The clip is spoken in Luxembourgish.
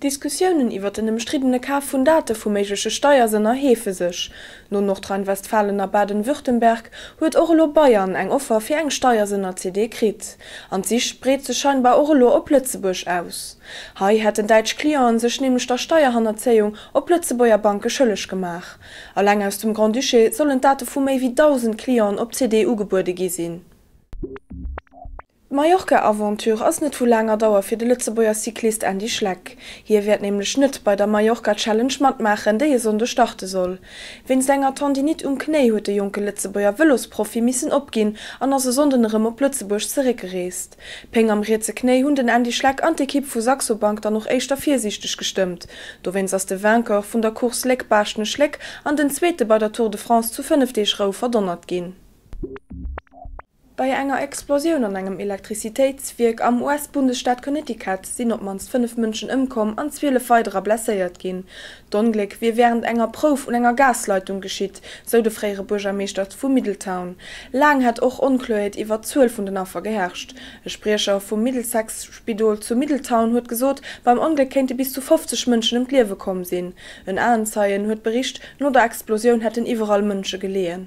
D'Diskussiounen iwwer den ëmstriddene Kaf vun Date vu méigleche Steiersënner heefe sech. No Nordrhein-Westfalen a Baden-Württemberg huet och elo Bayern eng Offer fir eng Steiersënner-CD kritt. An d'Sich breet sech scheinbar och elo op Lëtzebuerg aus. Hei hätten däitsch Clienten sech nämlech der Steierhannerzéiung op Lëtzebuerger Banke schëlleg gemaach. Alleng aus dem Grand-Duché sollen d'Date vu méi wéi 1.000 Clienten op CD ugebuede gi sinn. D'Mallorca-Aventure ass net vu laanger Dauer fir de Lëtzebuerger Cyclist Andy Schleck. Hie wäert nämlech net bei der Mallorca Challenge matmaachen, déi e Sonnde starte soll. Wéinst enger Tendinite um Knéi huet de jonke Lëtzebuerger Vëlosprofi missen opginn an ass e Sonnden erëm op Lëtzebuerg zeréckgereest. D'Péng am rietse Knéi hunn den Andy Schleck an d'Ekipp vu Saxo Bank dann och éischter virsiichteg gestëmmt. Dowéinst ass de Vainqueur vun der Course Léck-Baaschtnech-Léck an den Zweete bei der Tour de France zu 5 Deeg Rou verdonnert ginn. Bei enger Explosioun an engem Elektrizitéitswierk am US-Bundesstaat Connecticut sinn op d'mannst 5 Mënschen ëmkomm an 12 weiderer blesséiert ginn. D'Ongléck wier wärend enger Prouf un enger Gasleitung geschitt, sou de fréiere Buergermeeschter vu Middletown. Laang hätt och Onkloerheet iwwer d'Zuel vun den Affer geherrscht. E Spriecher vum Middlesex-Spidol zu Middletown huet gesot, beim Ongléck kéinte bis zu 50 Mënschen ëm d'Liewe komm sinn. En Aenzeien huet bericht, no der Explosioun hätten iwwerall Mënsche geleeën.